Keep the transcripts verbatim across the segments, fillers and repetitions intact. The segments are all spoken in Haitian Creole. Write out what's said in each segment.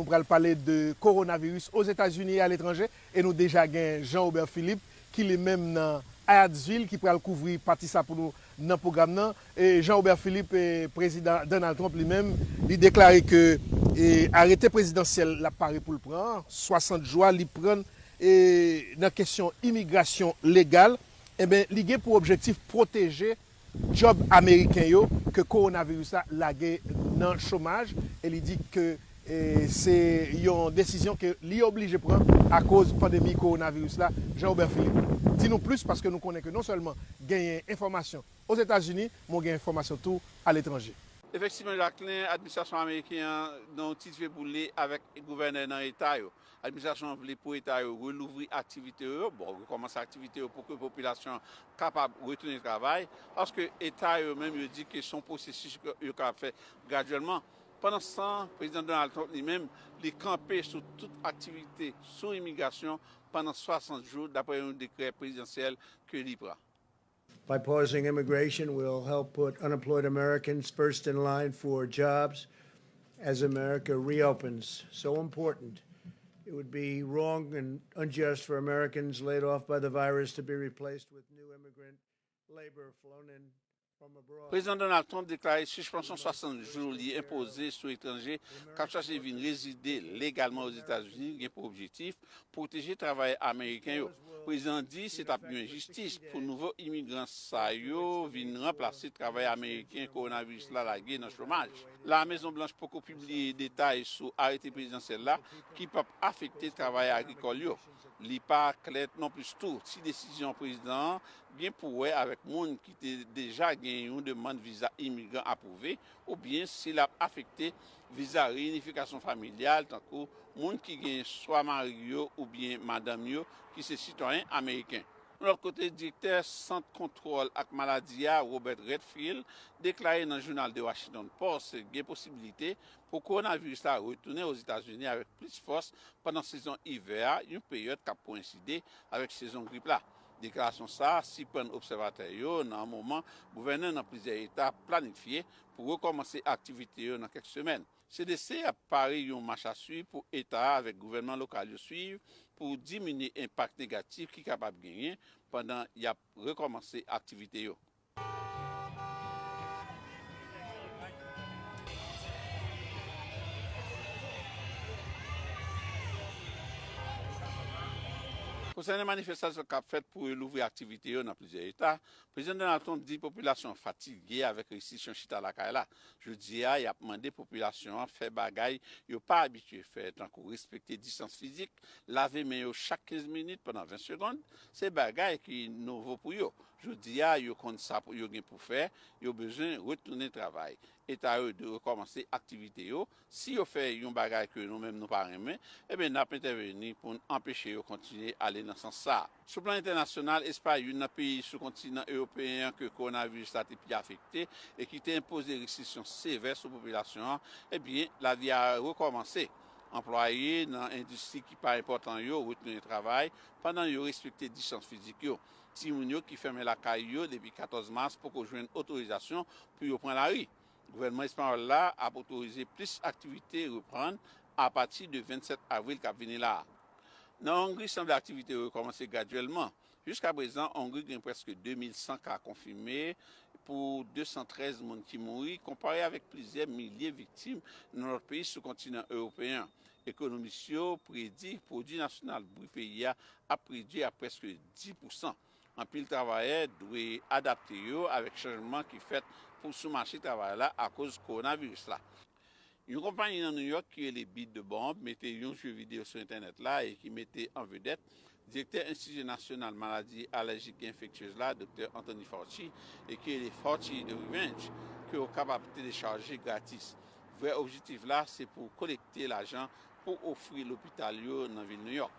Nou pral pale de kowonaviris Ozetazini e aletranje, e nou deja gen Jean Robert Philippe, ki li menm nan Hyattsville, ki pral kouvri pati sa pou nou nan pwogram nan. E Jean Robert Philippe, e prezidan Donald Trump li menm, li deklare ke, e arete prezidansyèl l ap pare pou l pran, swasant jou a, li pran, e nan kesyon imigrasyon legal, enben, li gen pou objektif pwoteje djòb ameriken yo ke kowonaviris la lage nan chomaj, e li di ke, e, se yon desizyon ke li oblije pran akoz pandemi kowonaviris la. Jean Robert Philippe, di nou plis, paske nou konnen ke non sèlman genyen enfòmasyon Ozetazini, men w gen enfòmasyon tou aletranje. Efektivman, Jacquelin, administrasyon ameriken an nan yon ti dife boule avèk gouvènè nan eta yo. Administrasyon an vle pou eta yo relouvri aktivite yo, bon, rekòmanse aktivite yo pou ke popilasyon an kapab retounen travay, paske eta yo menm, yo di ke se yon pwosesis ke yo kapab fè gradyèlman. Pandanstan, prezidan Donald Trump li menm, li kanpe sou tout aktivite sou imigrasyon pandan swasant jou, daprè yon dekrè prezidansyèl ke li pran. By pausing immigration, we'll help put unemployed Americans first in line for jobs as America reopens. So important. It would be wrong and unjust for Americans laid off by the virus to be replaced with new immigrant labor flown in from abroad. Prezidan Donald Trump deklare sispansyon swasant jou li enpoze sou etranje k ap chache vin rezide legalman Ozetazini gen pou objektif pwoteje travayè ameriken yo. Prezidan an di se t ap yon enjistis pou nouvo imigran sa yo vin ranplase travayè ameriken kowonaviris la lage nan chomaj. La Mezon Blanch poko pibliye detay sou arete prezidansyèl la ki p ap afekte travayè agrikòl yo. Li pa klè nonplis tou si desizyon prezidan an gen pou wè avèk moun ki te deja gen yon demann viza imigran apwouve oubyen si l ap afekte viza reyinifikasyon familyal, tankou moun ki gen swa mari yo oubyen madanm yo ki se sitwayen ameriken. Yon lòt kote, direktè Sant Kontwòl ak Maladi a, Robert Redfield, deklare nan jounal The Washington Post gen posibilite pou kowonaviris la retounen Ozetazini avèk plis fòs pandan sezon ivè a, yon peryòd k ap koyenside avèk sezon grip la. Deklarasyon sa a siprann obsèvatè yo nan yon moman gouvènè nan plizyè eta ap planifye pou rekòmanse aktivite yo nan kèk semèn. C D C ap pare yon mach a swiv pou eta a avèk gouvènman lokal yo swiv pou diminye enpak negatif ki kapab genyen pandan y ap rekòmanse aktivite yo. Konsènan manifestasyon k ap fèt pou relouvri aktivite yo nan plizyè eta, Prezidan Donald Trump di popilasyon an fatige avèk restriksyon chita lakay la. Jodi a, y ap mande popilasyon an fè bagay yo pa abitye fè, tankou respekte distans fizik, lave men yo chak kenz minit pandan ven segonn, se bagay ki nouvo pou yo. Jodi a, yo konn sa yo gen pou fè, yo bezwen retounen travay. Eta yo dwe rekòmanse aktivite yo. Si yo fè yon bagay ke nou menm nou pa renmen, ebyen n ap entèveni pou n anpeche yo kontinye ale nan sans sa a. Sou plan entènasyonal, Espay, youn nan peyi sou kontinan ewopeyen an ke kowonaviris la te pi afekte e ki te enpoze restriksyon sevè sou popilasyon an, ebyen, lavi a rekòmanse. Anplwaye nan endistri ki pa enpòtan yo retounen travay pandan yo respekte distans fizik yo. Timoun yo ki fèmen lakay yo depi katòz mas poko jwenn otorizasyon pou yo pran lari. Gouvènman espanyòl la ap otorize plis aktivite reprann apati de vennsèt avril k ap vini la a. Nan Ongri, sanble aktivite yo rekòmanse gradyèlman. Jiskaprezan, Ongri gen prèske de mil san ka konfime pou de san trèz moun ki mouri, konpare avèk plizyè milye viktim nan lòt peyi sou kontinan ewopeyen an. Ekonomis yo predi pwodui nasyonal bri peyi a ap redui a prèske dis pousan. Anpil travayè dwe adapte yo avèk chanjman ki fèt pou sou mache travay la akoz kowonaviris la. Yon konpayi nan New York ki rele Beat the Bomb mete yon jeu vidéo sou entènèt la e ki mete an vedèt direktè Enstiti Nasyonal Maladi Alèjik e Enfektyez la, Doktè Anthony Fauci, e ki rele Fauci The Revenge, ke w kapab telechaje gratis. Vrè objektif la se pou kolekte lajan pou ofri lopital yo nan vil New York.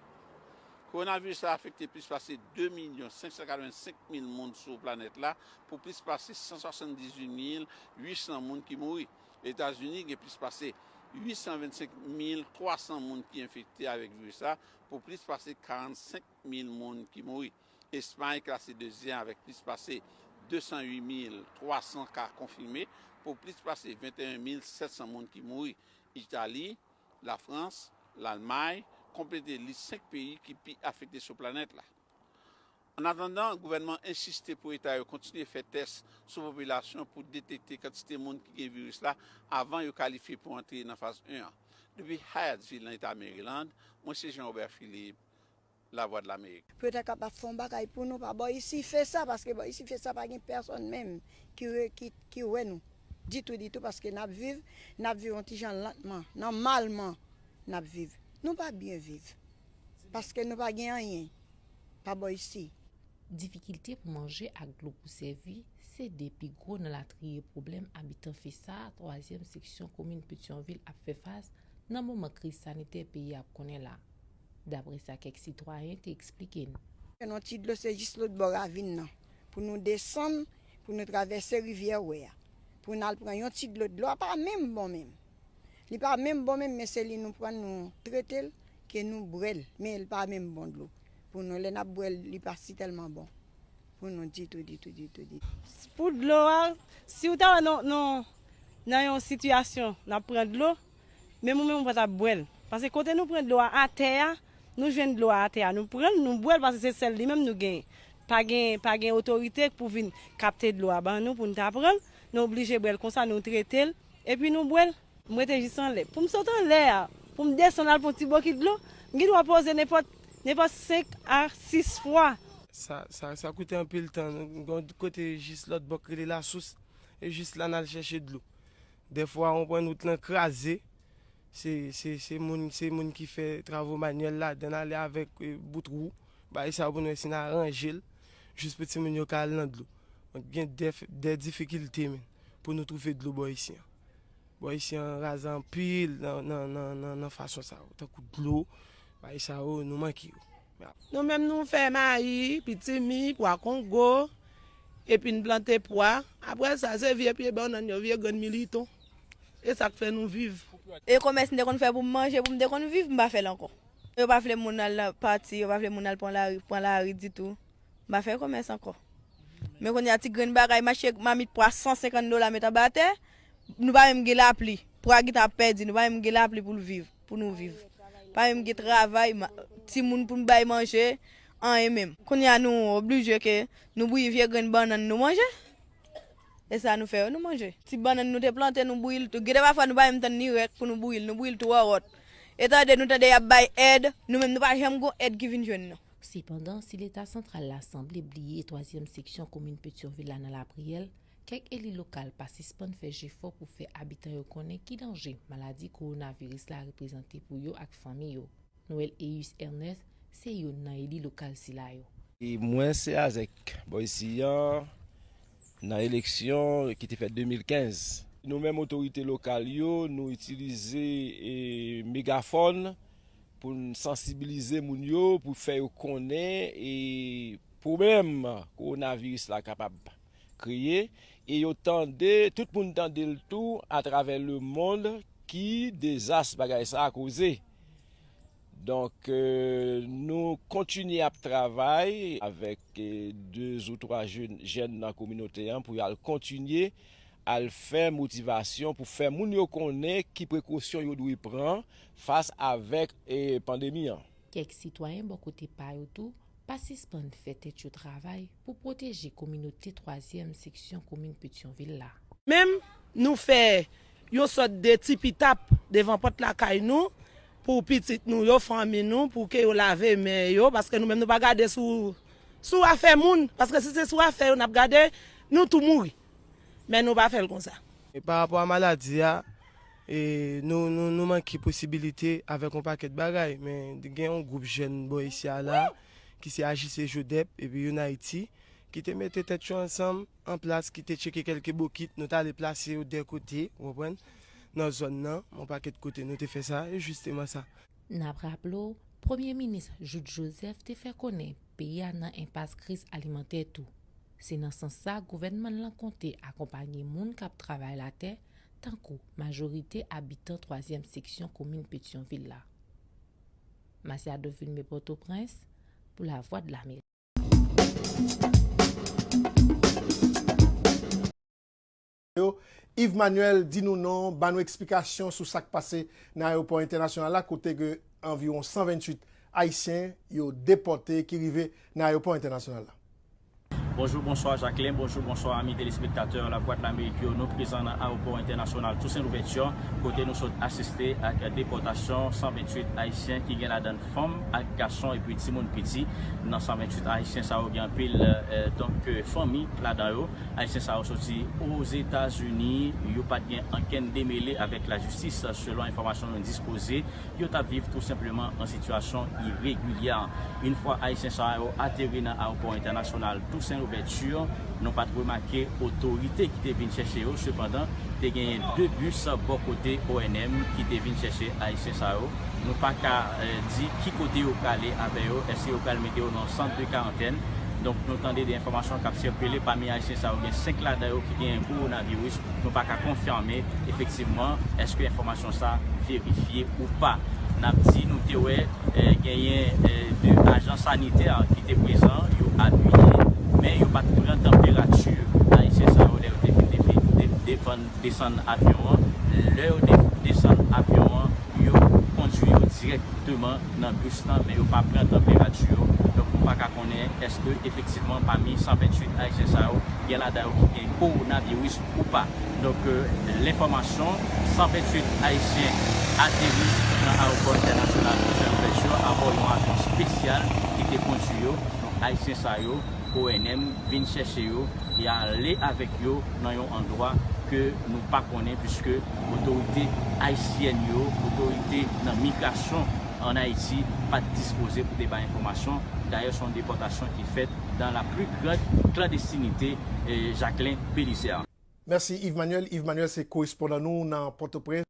Kowonaviris la afekte plis pase de milyon senk san katrevensenk mil moun sou planèt la pou plis pase san swasanndizuit mil uit san moun ki mouri. Etazini gen plis pase uit san vennsenk mil twa san moun ki enfekte avèk viris la pou plis pase karannsenk mil moun ki mouri. Espay klase dezyèm avèk plis pase de san uit mil twa san ka konfime pou plis pase venteyen mil sèt san moun ki mouri. Itali, Lafrans, Lalmay konplete lis senk peyi ki pi afekte sou planèt la. Annatandan, gouvènman an ensiste pou eta yo kontinye fè tès sou popilasyon pou detekte kantite moun ki gen viris la avan yo kalifye pou antre nan faz en an. Depi Hyattsville, nan eta Maryland, mwen se Jean Robert Philippe, Lavwadlamerik. Pou yo ta kapab fè yon bagay pou nou pa bò isi, fè sa, paske bò isi, fè sa, pa gen pèsonn menm ki, re- ki, ki wè nou. Ditou, ditou, paske n ap viv, n ap viv yon ti jan lantman, nòmalman, n ap viv. Nou pa byen viv, paske nou pa gen anyen pa bò isi. Difikilte pou manje ak dlo pou sèvi se de pi gwo nan latriye pwoblèm abitan FESA, twazyèm seksyon komin Petyonvil ap fè fas nan moman kriz sanitè peyi a ap konnen la, dapre sa kèk sitwayen te eksplike n. Yon ti dlo se jis lòt bò ravin nan, pou nou desann, pou nou travèse rivyè wè a, pou n al pran yon ti dlo. Dlo a pa menm bon menm. Li pa menm bon menm, men se li nou pran, nou trete l, ke nou bwè l, men li pa menm bon dlo. Pou nou, lè n ap bwè l, li pa si tèlman bon pou nou ditou, ditou, ditou, ditou. Pou dlo a, si w ta wè nan, nan, nan yon sitiyasyon n ap pran dlo, menm ou menm ou pa t ap bwè l. Paske kote nou pran dlo a atè a, nou jwenn dlo a atè a, nou pran l, nou bwè l, paske se sèl li menm nou genyen. Pa gen, pa gen otorite pou vin kapte dlo a ban nou pou n ta pran l, nou oblije bwè l konsa, nou trete l, epi nou bwè l. M rete jis anlè. Pou m sot anlè a, pou m desann al pran ti bokit dlo, m gen dwa poze nenpòt, nenpòt senk a sis fwa. Sa, sa, sa koute anpil tan. Nou gen yon kote jis lòt bò k rele Lasous, e jis la n al chèche dlo. Dèfwa, w konprann, wout lan kraze. Se, se, se moun, se moun ki fè travo manyèl ladan l, ale avèk, e, bout wou. Bagay sa yo pou n wè si n aranje l, jis pou timoun yo ka al nan dlo. Donk, gen dè, dè difikilte, men, pou nou twouve dlo bò isi an. Bò isi an raze anpil nan, nan, nan, nan, nan fason sa yo. Tankou dlo, bagay sa yo, nou manke yo. Nou menm nou fè mayi, pitimi, pwa kongo, epi n plante pwa. Apre sa, se vye pye bannann yo, vye grenn militon. E sa k fè nou viv. E komès m te konn fè pou m manje, pou m te konn viv, m pa fè l ankò. Yo pa vle moun al nan pati, yo pa vle moun al pran lari, pran lari ditou. M pa fè komès ankò. Men kounye a ti grenn bagay, m achte mamit pwa san senkant dola met anba tè, nou pa menm gen lapli. Pwa gentan ap pèdi, nou pa menm gen lapli pou l viv, pou nou viv. Pa menm gen travay, ma- timoun pou n bay manje, anyen menm. Kounye a nou oblije ke nou bouyi vye grenn bannann nou manje. E sa nou fè yo, nou manje. Ti bannann nou te plante, nou bouyi l tou. Gen de pafwa nou pa menm tann ni rèk pou nou bouyi l, nou bouyi l tou wòwòt. E tande, nou tande y ap bay èd, nou menm nou pa janm gon èd ki vin jwenn nou. Sepandan, si Leta santral la sanble bliye twazyèm seksyon komin Petyonvil la nan lapriyè l, kèk eli lokal pa sispann fè jefò pou fè abitan yo konnen ki danje maladi kowonaviris la reprezante pou yo ak fanmi yo. Noël Eus Ernest se youn nan eli lokal sila yo. E mwen se Azèk bò isi an nan eleksyon ki te fèt de mil kenz. Nou menm otorite lokal yo, nou itilize, e, megafòn pou n sansibilize moun yo, pou fè yo konnen, e, pwoblèm kowonaviris la kapab kreye, e yo tande, tout moun tande l tou atravè lemonn ki dezas bagay sa a koze. Donk, e, nou kontinye ap travay avèk, e, de ou twa jèn, jèn nan kominote an pou y al kontinye al fè motivasyon pou fè moun yo konnen ki prekosyon yo dwe pran fas avèk, e, pandemi an. Kèk sitwayen bò kote pa yo tou pa sispann fè tèt yo travay pou pwoteje kominote twazyèm seksyon komin Petyonvil la. Menm nou fè yon sòt de ti pitap devan pòt lakay nou pou pitit nou yo, fanmi nou, pou ke yo lave men yo, paske nou menm nou pa gade sou, sou afè moun, paske si se sou afè yo n ap gade, nou tou mouri. Men nou pa fè l konsa. E pa rapò a maladi a, e nou, nou, nou manke posibilite avèk yon pakèt bagay, men gen yon gwoup jèn bò isi a la, ki se A J C Jodep epi Unity, ki te mete tèt yo ansanm, an plas, ki te tcheke kèlke bokit, nou t ale plase yo dè kote, ou konprann, nan zòn nan, yon pakèt kote nou te fè sa, e jisteman sa. N ap raple w, Premye Minis Jouthe Joseph te fè konnen peyi a nan enpas kriz alimantè tou. Se nan sans sa, gouvènman l lan konte akonpaye moun k ap travay latè, tankou majorite abitan twazyèm seksyon komin Petyonvil la. Masiado Vilmé, Pòtoprens, pou Lavwadlamerik. Yo, Yves Manuel, di nou non, ban nou eksplikasyon sou sa k pase nan ayewopò entènasyonal la, kote ke anviwon san venntuit Ayisyen yo depòte ki rive nan ayewopò entènasyonal la. Bonjou, bonswa Jacquelin, bonjou, bonswa ami telespektatè Lavwadlamerik yo. Nou prezan nan ayewopò entènasyonal Toussaint Louverture, kote nou sot asiste ak depòtasyon san venntuit Ayisyen ki gen ladan fanm ak gason epi timoun piti. Nan san venntuit Ayisyen sa yo gen anpil, eh, donk, eh, fanmi ladan yo. Ayisyen sa yo soti Ozetazini, yo pa t gen ankenn demele avèk lajistis, selon enfòmasyon nou dispoze. Yo t ap viv tou senpleman an sitiyasyon iregilye. Yon fwa Ayisyen sa yo ateri nan ayewopò entènasyonal Toussaint Louverture, nou pa t remake otorite ki te vin chèche yo. Sepandan, te genyen de bis bò kote O N M ki te vin chèche Ayisyen sa yo. Nou pa ka, eh, di ki kote yo prale avè yo, èske yo pral mete yo nan sant de karantèn. Donk, nou tande de enfòmasyon k ap sikile, pami Ayisyen sa yo, gen senk ladan yo ki genyen kowonaviris. Nou pa ka konfime efektivman èske enfòmasyon sa verifye ou pa. N ap di nou te wè, eh, genyen, eh, de ajan sanitè ki te prezan, yo apiye, men yo pa t pran tanperati Ayisyen sa yo lè yo te vin depi, de, devan desann avyon an. Lè yo de, desann avyon an, yo kondui yo dirèkteman nan bis lan, men yo pa pran tanperati yo. Donk, nou pa ka konnen èske efektivman pami san venntuit Ayisyen sa yo, gen ladan yo ki gen kowonaviris ou pa. Donk, eh, lenfòmasyon, san venntuit Ayisyen ateri nan ayewopò entènasyonal Toussaint Louverture abò yon avyon espesyal ki te kondui yo. Donk, Ayisyen sa yo, O N M vin chèche yo e ale avèk yo nan yon andwa ke nou pa konnen, piske otorite ayisyèn yo, otorite nan migrasyon ann Ayiti pa t dispoze pou te bay enfòmasyon. Dayè, se yon depòtasyon ki fèt dans la plus grande clandestinité, eh, Jacquelin Belizaire. Mèsi Yves Manuel. Yves Manuel se korespondan nou nan Pòtoprens.